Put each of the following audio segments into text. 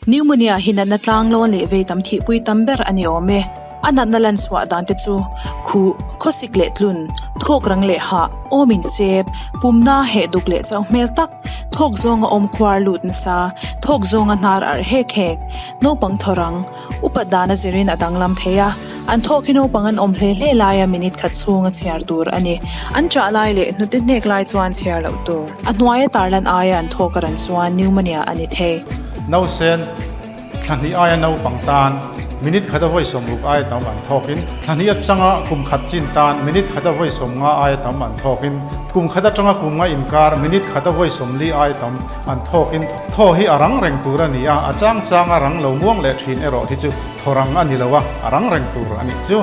Pneumonia hi natna tlanglawn leh vei tam thihpui tam ber a ni awm e. A natna lan chhuah dan te chu khuh, khawsik leh tlun, thawk rang leh hah, awm insep, pumna heh duk leh chauh hmel tak, thawk zawnga awm khuar lut nasa, thawk zawnga hnar arh hek hek, naupang thaw rang, upat dan a zirin a danglam thei a, an thawk hi naupang an awm hle hle laia minute khat chhunga chhiar tur a ni. An chah lai leh hnute hnek lai chuan chhiar loh tur. A hnuaia tarlan aia an thawk a ran chuan pneumonia a ni thei. Nausen thla hnih aia naupang tan minute khat a vawi sawmruk aia tam an thawkin, thla hnih atanga kum khat chin tan minute khat a vawi sawmnga aia tam an thawkin, kum khat atanga kum nga inkar minute khat a vawi sawmli aia tam an thawkin thaw hi a rang reng tur a ni a, a chang chang a rang lo muang leh thin erawh hi chu thaw rang a ni lo a, a rang reng tur a nih chu.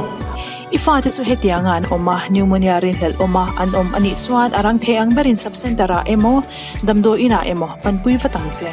I fate chu hetianga an awm a, pneumonia rinhlelh awm a an awm a nih chuan a rang thei ang berin sub-centre ah emaw, damdawi inah emaw panpui vat ang che.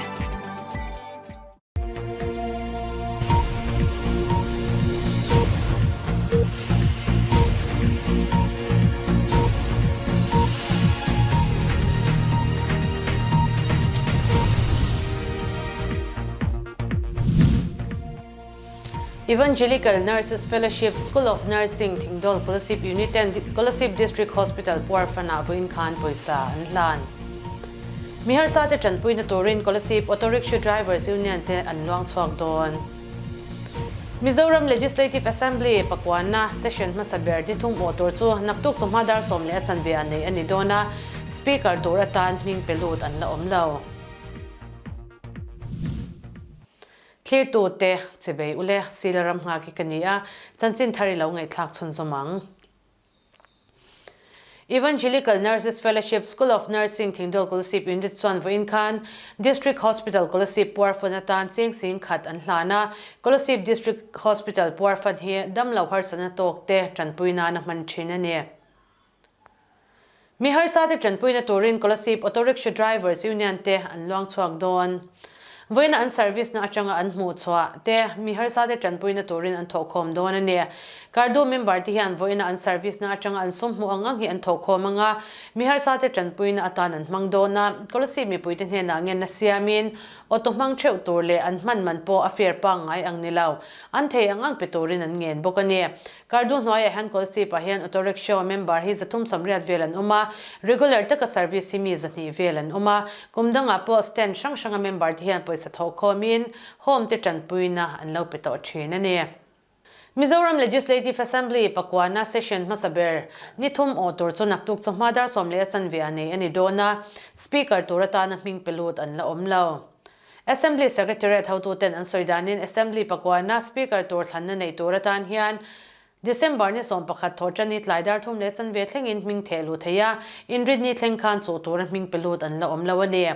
Evangelical Nurses Fellowship School of Nursing Thingdawl Kolasib Unit ten Kolasib District Hospital Puarfan-ah vawiin khan pawisa an hlan. Mi harsa te tanpuina turin Kolasib Auto Rickshaw Drivers Union te an luang chhuak dawn. Mizoram Legislative Assembly pakuanna session hmasa ber ni thum awh tur chu naktuk chawhma dar 10 a chanve ah nei a ni dawn a, Speaker tur atan hming pe lut an la awm lo. Thlirtute, Chibei ule, Sila ram nghak hi ka ni a, chanchin thar i lo ngaihthlak chhunzawm ang. Evangelical Nurses Fellowship School of Nursing Thingdawl Kolasib Unit chuan vawiin khan District Hospital Kolasib puarfan atan cheng sing khat an hlan a, Kolasib District Hospital puarfan hi damlo harsatna tawk te tanpui nana hman thin a ni. Mi harsa te tanpuina turin Kolasib Auto Rickshaw Drivers Union te an luang chhuak dawn. Vawiina an service na atanga an hmuh chhuah te mi harsa te tanpuina turin an thawhkhawm dawn a ni. Kardu member te hian vawiina an service na atanga an sum hmuh ang ang hi an thawhkhawm anga mi harsa te tanpuina atan an hmang dawn a. Kolasib mipui te hnenah ngenna siamin auto hmang theuh tur leh an hman man pawh a fare pangngai ang ni lo. An thei ang ang pe turin an ngen bawk a ni. Kardu hnuaiah hian Kawlsip ah hian Auto Rickshaw member hi 380 vel an awm a, regular taka service hi mi 200 vel an awm a, kum dangah pawh stand hrang hranga member te hian pawisa thawh khawmin home te tanpuina an lo pe tawh thin a ni. Mizoram Legislative Assembly pakuana session hmasa ber ni thum aw tur chu naktuk chawhma dar sawm leh a chanve ah nei a ni dawn a, Speaker tur atana hming pe lut an la awm lo. Assembly Secretariat hotuten an sawi danin Assembly pakuana Speaker tur thlanna neih tur atan hian December ni 11 thawh tani tlai dar thum leh chanve thlengin hming theh luh thei a, inrinni thleng khan chuh tura hming pe lut an la awm lo a ni.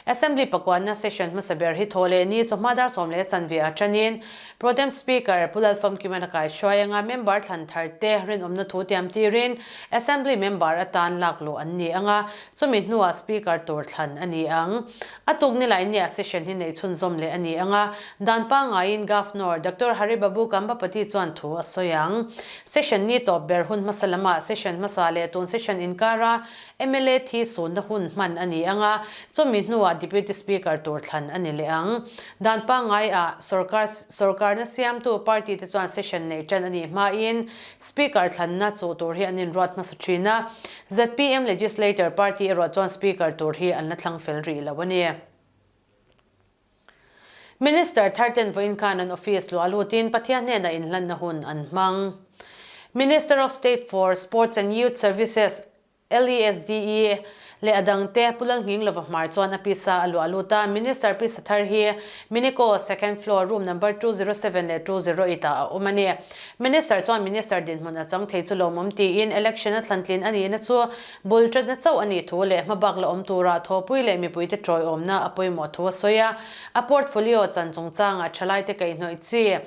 Assembly pakuanna session hmasa ber hi thaw leh ni chawhma dar sawm leh chanve ah tanin Pro-tem Speaker Pu Lalfamkimana kaihruai anga member thlan thar te rinawmna thu tiam tirin Assembly member atan lak luh an ni anga chumi hnuah Speaker tur thlan a ni ang. A tuk ni lai nia session hi neih chhunzawm leh a ni ang a, dan pangaiin Governor Doctor Hari Babu Kambapati chuan thu a sawi ang. Session ni tawp ber hun hmasa lamah session hmasa leh tun session inkara mla thi sunna hun hman a ni ang a, chumi hnuah Deputy Speaker tur thlan a ni leh ang. Dan pangaiah sorkar sorkarna siamtu party te chuan session neih tan a nih hmain Speaker thlanna chuh tur hi an inruat hmasa thin a, zpm Legislator Party erawh chuan Speaker tur hi an la thlang fel rih lo a ni. Minister thar ten vawiin khan an office luah lutin Pathian hnenah inhlanna hun an hmang. Minister of State for Sports and Youth Services, LESDE, leh a dangte Pu Lalnghing lova hmar chuan a pisa a luah lut a, Minister pisa thar hi Minico second floor room number 207 leh 208 ah a awm a ni. Minister chuan Minister dinhmun a chang thei chu lawmawm tiin election a thlantlin a nihna chu bul tatna chauh a nih thu leh hmabak la awm tura thawpui leh mipuite tawiawmna a pawimawh thu a sawi a, a portfolio chan chungchangah thalaite kaihhnawih chi,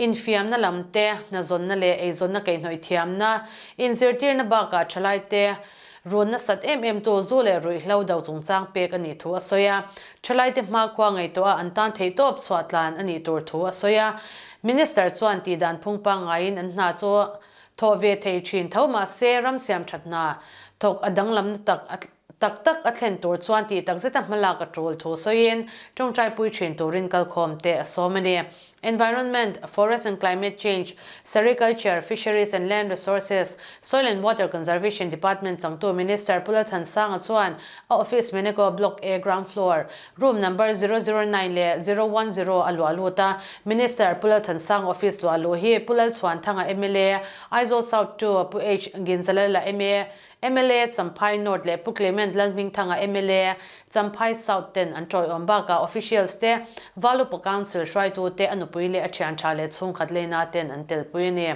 infiamna lam te, hnazawnna leh eizawnna kaihhnawih thiamna, Inzirtirna bakah thalaite run nasat em em tu zu leh ruihhlo do chungchang pek a nih thu a sawi a. Thalaite hmakhua ngaihtuah a an tan theihtawp chhuah tlan a nih tur thu a sawi a. Minister chuan tihdan phung pangngaiin an hna chu thawh ve thei thin tho mahse ram siam that hna thawk a danglamna tak a. tak tak a thlen tur chuan tih tak zeta hmalak a tul thu sawiin tawngtaipui thin turin kalkhawm te a sawm a ni. Environment, Forest and Climate Change, Sericulture, Fisheries and Land Resources, Soil and Water Conservation Department changtu Minister Pu Lalthansanga chuan a office Meneko Block A Ground Floor, Room Number 009 leh 010 a luah lut a. Minister Pu Lalthansanga office luah luh hi Pu Lalchhuanthanga mla, Aizawl South 2, Pu H Ginzalala mla, Mla Champhai North leh Pu Clement Lalhmingthanga mla Champhai South ten an tawiawm bakah officials te, Valupa Council hruaitu te a nupui leh a thian tha leh chhungkhat leina ten an telpui a ni.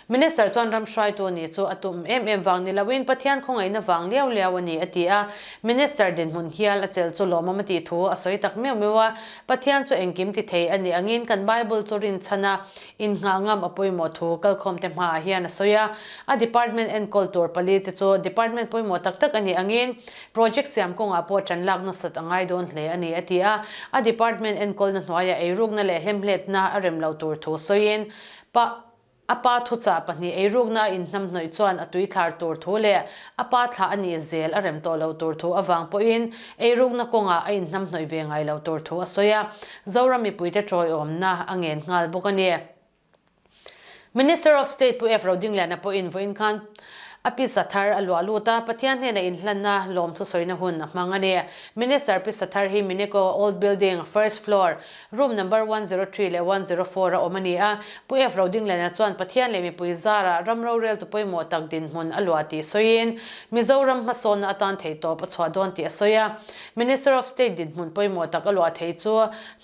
Minister chuan ram hruaitu nih chu a tum em em vang ni loin Pathian khawngaihna vang liau liau a ni a ti a, Minister dinhmun hial a chelh chu lawmawm a tih thu a sawi tak meuh meuh a, Pathian chu engkim ti thei a nih angin kan Bible chu rinchhan a, Innghah ngam a pawimawh thu kalkhawmte hmaah hian a sawi a, a department enkawl tur pali te chu department pawimawh tak tak a nih angin project siam kawngah pawh ṭan lak nasat a ngai dawn hle a ni a ti a, a department enkawlna hnuaiah eirukna leh hlemhletna a rem lo tur thu sawiin pa a pa thuchah pahnih eirukna a inhnamhnawih chuan a tuithlar tur thu leh a pa thlah a nih zel a rem tawh lo tur thu avang pawhin eirukna kawngah a inhnamhnawih ve ngai lo tur thu a sawi a. Zoram mipuite tawiawmna a ngen nghal bawk a ni. Minister of State Pu F. Rodingliana pawhin vawiin khan a pisa thar a luah lut a, Pathian hnena inhlanna lawmthu sawina hun a hmang a ni. Minister pisa thar hi Minico Old Building, First Floor, Room Number 103 leh 104 a awm a ni a. Pu F. Rodingliana chuan Pathian leh mipui zara ram roreltu pawimawh tak dinhmun a luah tih sawiin, Mizoram hmasawnna atan theihtawp a chhuah dawn tih a sawi a. Minister of State dinhmun pawimawh tak a luah thei chu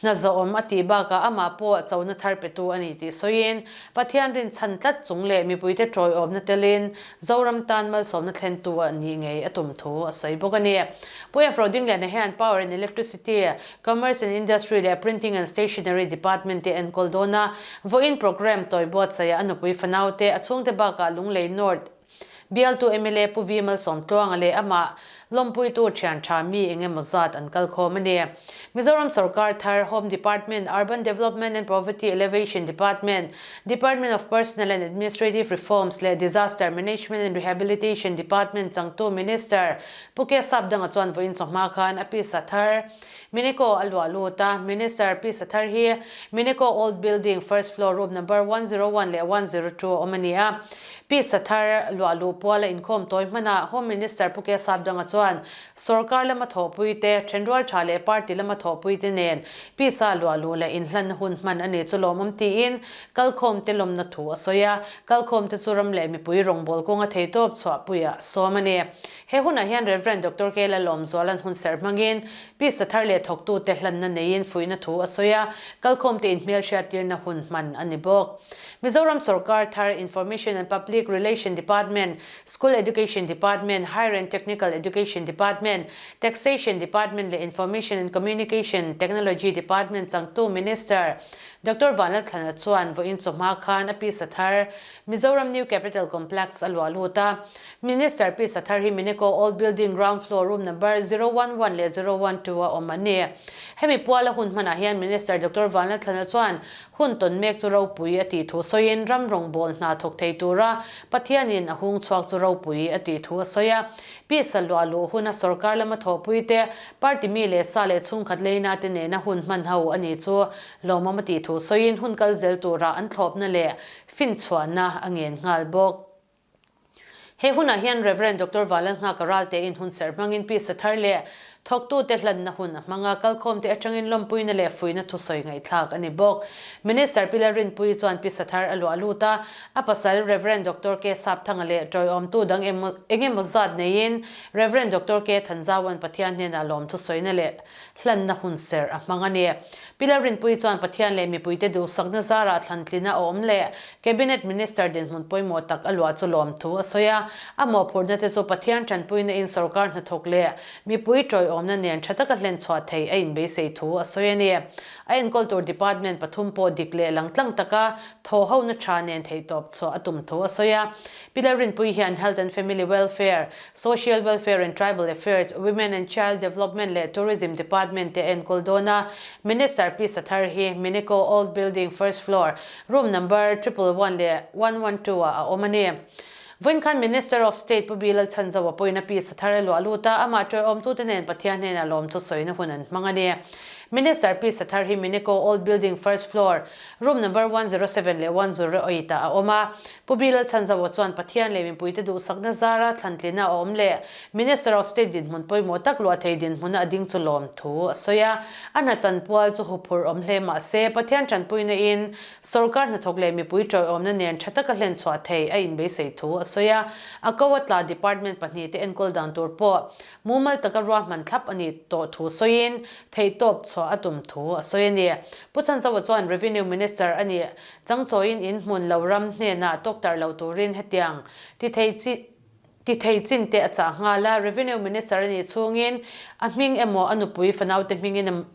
hna zawhawm a tih bakah amah pawh chona thar petu a ni tih sawiin Pathian rinchhan tlat chung leh mipuite tawiawmna telin Zoram tan malsawmna thlentu a nih ngei a tum thu a sawi bawk a ni. Pu F. Rodingliana hian Power and Electricity, Commerce and Industry leh Printing and Stationery Department te enkawl dawn a, vawiin programme tawi buatsaihah a nupui fanaute a chhungte bakah Lunglei North, Bialtu mla Pu V Malsawmtluanga leh amah lawmpuitu thian tha mi eng emaw zat an kal khawm a ni. Mizoram sorkar thar Home Department, Urban Development and Poverty Alleviation Department, Department of Personnel and Administrative Reforms leh Disaster Management and Rehabilitation Department changtu Minister Pu K Sapdanga chuan vawiin chawhma khan a pisa thar Minico a luah lut a, Minister Pi Sathar hi Minico Old Building first floor room number 101 leh 102 a awm a ni a. Pi Sathar luah luh puala inkhawm tawi hmanah Home Minister Pu K Sapdanga chuan sorkar lama thawhpuite, thenrual tha leh party lama thawhpuite nen Pi Sa luah luh leh inhlanna hun hman a ni chu lawmawm tiin kalkhawmte lawmna thu a sawi a, kalkhawmte chu ram leh mipui rawngbawl kawnga theitawp chhuahpuiah sawm a ni. He hunah hian Rev. Doctor K. Lalawmzuala'n hunserh hmangin pisa thar leh thawktute hlanna neiin fuihna thu a sawi a, kalkhawmte inhmelhriattirna hun hman a ni bawk. Mizoram sorkar thar Information and Public Relation Department, School Education Department, Higher and Technical Education Department, Taxation Department leh Information and Communication Technology Department changtu Minister Doctor Vanlalthlana chuan vawiin chawhma khan a pisa thar Mizoram New Capital Complex a luah lut a. Minister Pi Sathar hi Minico Old Building Ground Floor Room Number 011 leh 012 a awm a ni. Hemi puala hun hmanah hian Minister Doctor Vanlalthlana chuan hun tawn mek chu ropui a tih thu sawiin ram rawngbâwl hna thawk thei tura Pathianin a hung chhuak chu ropui a tih thu a sawi a. Pi Saluah luh huna sorkar lama thawhpuite, party mi leh sa leh chhungkhat leina te nena hun hman ho a ni chu lawmawm a tih thu sawiin hun kal zel tura an thlawpna leh finchhuahna a ngen nghal bawk. He hunah hian Rev. Doctor Valalnghaka Raltein hunserh hmangin pisa thar leh thawktute hlanna hun a hmang a, kalkhawmte atangin lawmpuina leh fuihna thusawi ngaihthlak a ni bawk. Minister Pi Lalrinpuii chuan pisa thar a luah lut a, a pasal Rev. Doctor K. Sapthanga leh tawiawmtu dang eng emaw zat neiin Rev. Doctor K. Thanzaua'n Pathian hnenah lawm thusawina leh hlanna hunserh a hmang a ni. Pi Lalrinpuii chuan Pathian leh mipuite duhsakna zarah thlantlina a awm leh Cabinet Minister dinhmun pawimawh tak a luah chu lawmthu a sawi a. A mawhphurhna te chu Pathian tanpuina in sorkar hnathawk leh mipui tawiawmna nen tha taka hlenchhuah thei a inbeisei thu a sawi a ni. A enkawl tur department pathum pawh dik leh langtlang taka thawhhona tha nen theihtawp chhuah a tum thu a sawi a. Pi Lalrinpuii hian Health and Family Welfare, Social Welfare and Tribal Affairs, Women and Child Development leh Tourism Department te enkawl dawn a. Minister Pi Sathar hi Minico Old Building First Floor, Room Number 111 leh 112 ah a awm a ni. Vawiin khan Minister of State Pu Bilal Chhanzoa pawhin a pisa thar a luah lut a, amah ṭawihawmtute nen Pathian hnenah lawmthu sawina hun an hmang a ni. Minister pisa thar hi Minico Old Building First Floor, Room Number 107 leh 108 ah a awm a. Pu Bilal Chhanzoa chuan Pathian leh mipuite duhsakna zara thlantlina a awm leh Minister of State dinhmun pawimawh tak luah thei dinhmuna a ding chu lawmthu a sawi a. A hna chanpual chu huphurh awm hle mah se, Pathian ṭanpuina in Sorkar hnathawk leh mipui ṭawiawmna nen ṭha taka hlen chhuah thei a inbeisei thu a sawi a, a ko a tla department pahnihte enkawl dan tur pawh mumal taka ruahman thlap a nih tawh thu sawiin theihtawp chhuah a tum thu a sawi a ni. Pu Chhanzawa chuan Revenue Minister a nih changchawiin in hmun lo ram hnenah tawktarh lo turin hetiang ti thei chi ti thei chin te a chah nghal a, Revenue Minister a nih chhungin a hming emaw a nupui fanaute hmingin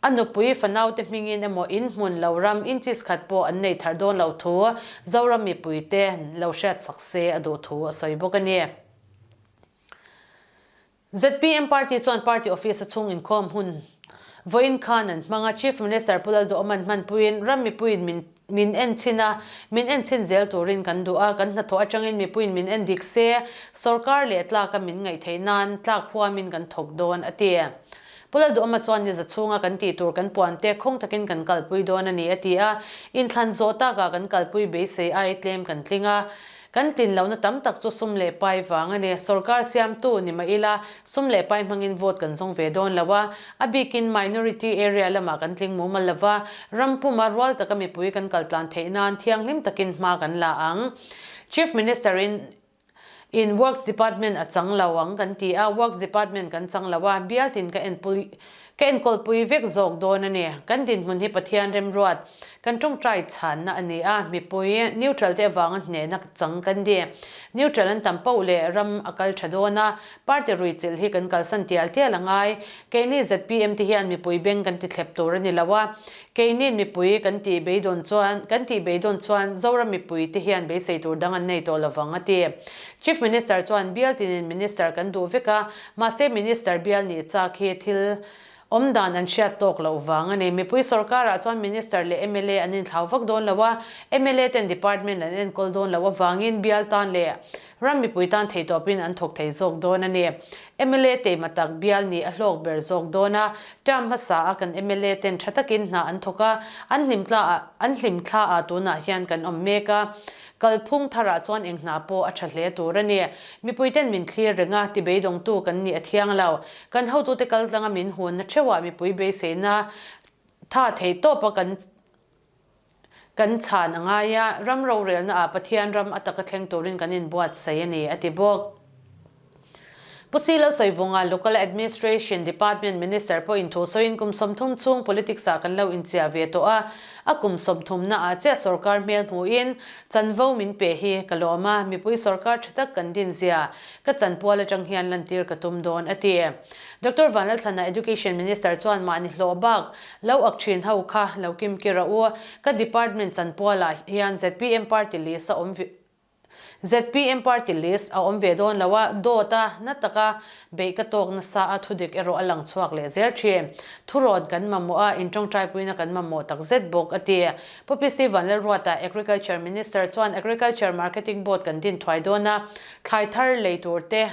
A nupui fanaute hmingin emaw in hmun lo ram inches khat pawh an nei thar dawn loh thu Zoram mipuite lo hriatsak se a duh thu a sawi bawk a ni. Zpm party chuan party office a chhung inkhawm hun vawiin khan an hmang a, Chief Minister Pu Lalduhawman hmanpuiin ram mipuiin min min en chhin a, min en chhin zel turin kan duh a, kan hnathawh atangin mipuiin min en dik se, sorkar leh tlaka min ngaih theih nan tlak huamin kan thawk dawn a ti. Pu Lalduhawma chuan ni za chhunga kan tih tur kan puan te khawng takin kan kalpui dawn a ni a ti a, inthlan zawh takah kan kalpui beisei ai tlem kan tling a, kan tlin lohna tam tak chu sum leh pai vang a ni. Sorkar siamtu ni mah ila sum leh pai hmangin vote kan zawng ve dawn lo a, a bikin minority area lamah kan tling mumal lo va, ram puma rual taka mipui kan kaltlan theih nan thianghlim takin hma kan la ang. Chief Minister-in In Works Department a chang lo ang kan ti a, Works Department kan chang lo a, bialtin ka enpui ka enkawlpui vek zawk dawn a ni. Kan dinhmun hi Pathian remruat, kan tawngtai chhanna a ni a, mipui neutral te avanga hnehna chang kan ni. Neutral an tam poh leh ram a kal tha dawn a, party ruichilh hi kan kalsan tial tial a ngai. Keini zpm te hian mipui beng kan ti thlep tur a ni lo a, Keinin mipui kan tih beidawn chuan kan tih beidawn chuan Zoram mipui te hian beisei tur dang an nei tawh lovang a ti. Chief Minister chuan bial tinin Minister kan duh vek a, mahse Minister bial nih chak hi thil awm dan an hriat tawk loh vang a ni. Mipui sorkarah chuan Minister leh mla an inthlau vak dawn lo a, mla ten department an enkawl dawn loh avangin bial tan leh Ram mipui tan theihtawpin an thawk thei zawk dawn a ni. Mla teima tak bial nih a hlawk ber zawk dawn a, term hmasa a kan mla ten tha takin hna an thawk a, an hlimtla ah an hlimthla ah tunah hian kan awm mek a. Kalphung tharah chuan eng hna pawh a tha hle tur a ni. Mipui ten min thlir reng a, tibeidawngtu kan nih a thiang lo. Kan hotute kaltlanga min hunna theuhah mipui beiseina tha theihtawpa kan Kan chhan a ngai a, ram rorelna ah Pathian ram a taka thleng turin kan inbuatsaih a ni, a ti bawk. Pu Si Lalsawivunga, Local Administration Department Minister pawhin thu sawiin kum 30 chhung politics ah kan lo inchiah ve tawh a, a kum 30 na ah chiah sorkar hmel hmuhin chanvo min pe hi ka lawm a, mipui sorkar tha tak kan din zia ka chanpual atang hian lantir ka tum dawn, a ti. Doctor Vanlalthlana Education Minister chuan mahni hlawh bak lo ak thin ho kha lo kim ki rawh u. Ka department chanpualah hian zpm party list a awm zpm party list a awm ve dawn lo a, dawt a, na taka beih ka tawk nasa a, thudik erawh a lang chhuak leh zel thin. Thurawn kan mamawh a, intawngtaipuina kan mamawh tak zet bawk, a ti. Pu PC Vanlalruata, Agriculture Minister chuan Agriculture Marketing Board kan din thuai dawn a, thlai thar lei tur te,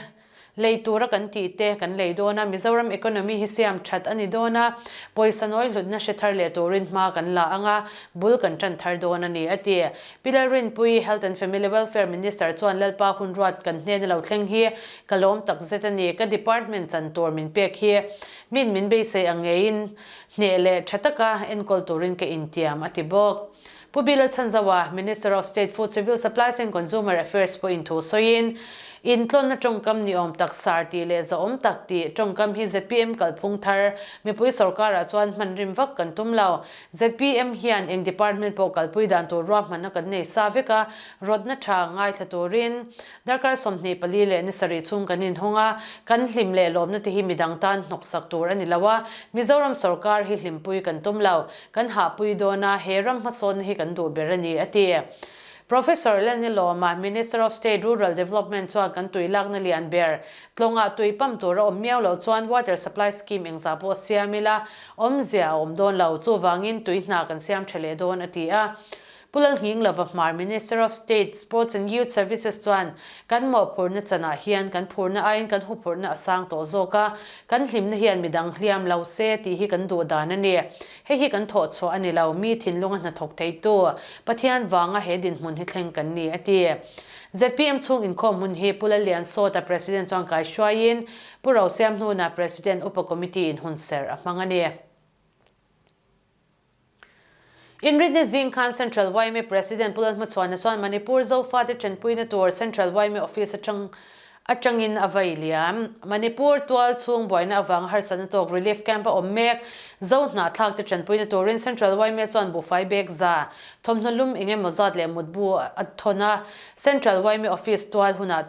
Lei tura kan tih te kan lei dawn a, Mizoram economy hi siam that a ni dawn a, pawisa nawi hlutna hre thar leh turin hma kan la ang a, bul kan tan thar dawn a ni, a ti. Pi Lalrinpuii, Health and Family Welfare Minister chuan Lalpa hun ruat kan hnena lo thleng hi ka lawm tak zet a ni, ka department chan tur min pek hi min min beisei ang ngeiin hneh leh tha taka enkawl turin ka intiam, a ti bawk. Pu Bilal Chhanzawa, Minister of State Food, Civil Supplies and Consumer Affairs pawhin thu sawiin, Intlawnna tawngkam ni awm tak sar tih leh zahawm tak tih tawngkam hi zpm kalphung thar mipui sorkarah chuan hman rim vak kan tum lo. Zpm hian eng department pawh kalpui dan tur ruahmanna kan nei sa vek a, rawtna tha ngaithla turin darkar 24 leh ni sarih chhung kan inhawng a, kan hlim leh lawmna te hi midang tan hnawksak tur a ni lo a, Mizoram sorkar hi hlimpui kan tum lo. Kan hahpui dawn a, he ram hmasawnna hi kan duh ber a ni, a ti. Professor Lalnilawma, Minister of State Rural Development chuan kan tui lakna lian ber, tlawngah tui pump tur a awm miau loh chuan Water Supply Scheme engzah pawh siam ila, awmzia a awm dawn lo, chuvangin tui hna kan siam tha leh dawn, a ti a. Pu Lalnghinglova Hmar Minister of State, Sports and Youth Services chuan kan mawhphurhna chanah hian kan phurna aiin kan huphurhna a sang tawh zawk a, kan hlimna hian midang hliam lo se tih hi kan duh dan a ni. Hei hi kan thawh chhuah a ni lo, mi thinlunga hnathawk theitu Pathian vanga he dinhmun hi thleng kan ni, a ti. Zpm chhung inkhawm hun hi Pu Lalliansawta President chuan kaihruaiin Pu Rosiamhnuna President Upa Committee in hunserh a hmang a ni. Inrinni zing khan Central yma President Pu Lalhmachhuana chuan Manipur Zofate tanpuina tur Central yma Office atang atangin a vai liam. Manipur tual chhung buaina avanga harsatna tawk relief camp a awm mek. Zo hnahthlakte tanpuina turin Central yma chuan buhfai bag za, thawmhnaw lum eng emaw zat leh mutbu a thawn a, Central yma Office tual hunah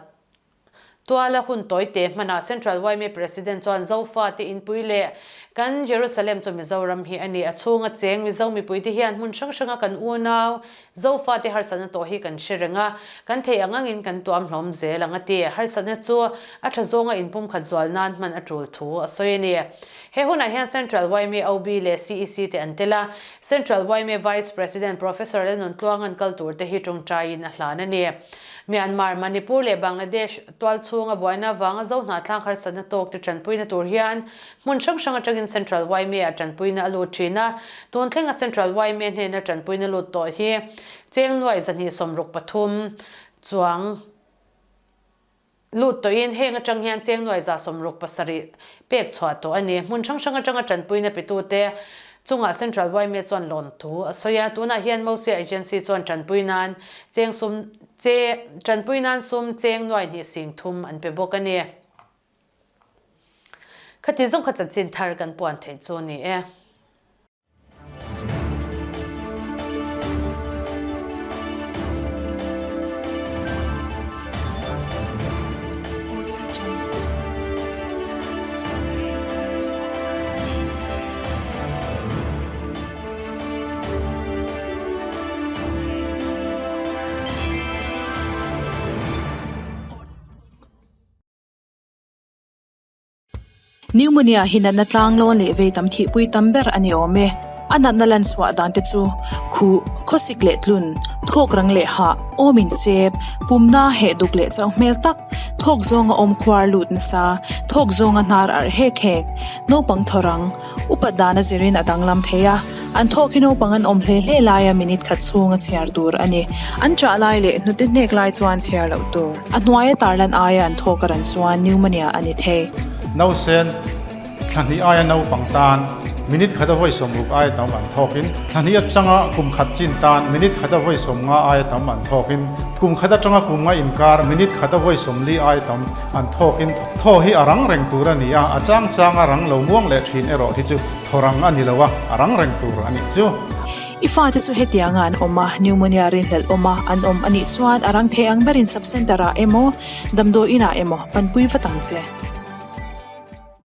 Tuala hun tawite hmanah Central yma President chuan Zofa te inpui leh kan Jerusalem chu Mizoram hi a ni. A chhunga cheng Mizo mipuite hian hmun hrang hranga kan unau Zofa te harsatna tawh hi kan hre reng a, kan theih ang angin kan tuam hlawm zel ang a ti. Harsatna chu a tha zawnga inpumkhat zual nan hman a tul thu a sawi a ni. He hunah hian Central yma OB leh CEC te an tel a, Central yma Vice President Professor Lalnuntluanga'n kal tur te hi tawngtaiin a hlan a ni. Myanmar, Manipur leh Bangladesh tual chhunga buaina avanga zo hnahthlak harsatna tawk te tanpuina tur hian hmun hrang hrang atangin Central yma ah tanpuina a lut thin a, tun thlenga Central yma hnena tanpuina lut tawh hi cheng nuai 263 chuang lut tawhin heng atang hian cheng nuai 67 pek chhuah tawh a ni. Hmun hrang hrang atanga tanpuina petute chungah Central yma chuan lawmthu a sawi a, tunah hian Mosia Agency chuan tanpui nan cheng sum che tanpui nan sum cheng nuai hnih sing thum an pe bawk a ni. Khati zawng kha chanchin thar kan puan theih chu a ni e. Pneumonia hi natna tlanglawn leh vei tam thihpui tam ber a ni awm e. A natna lan chhuah dan te chu khuh, khawsik leh tlun, thawk rang leh hah, awm insep, pumna heh duk leh chauh hmel tak, thawk zawnga awm khuar lut nasa, thawk zawnga hnar arh hek hek, naupang thaw rang, upat dan a zirin a danglam thei a. An thawk hi naupang an awm hle hle laia minute khat chhunga chhiar tur a ni. An chah lai leh hnute hnek lai chuan chhiar loh tur. A hnuaia tarlan aia an thawk a ran chuan pneumonia a ni thei. Nausen thla hnih aia naupang tan minute khata vawi 60 aia tam an thawkin, thla hnih atanga kum khat chin tan minute khata vawi 50 aia tam an thawkin, kum khat atanga kum nga inkar minute khata vawi 40 aia tam an thawkin thaw hi a rang reng tur a ni a, a chang changa rang lo muang leh thin erawh hi chu Thaw rang a ni lo a, a rang reng tur a nih chu. I fate chu hetianga an awm a, pneumonia rinhlelh awm a, an awm a nih chuan a rang thei ang berin sub-centre ah emaw, damdawi inah emaw panpui vat ang che.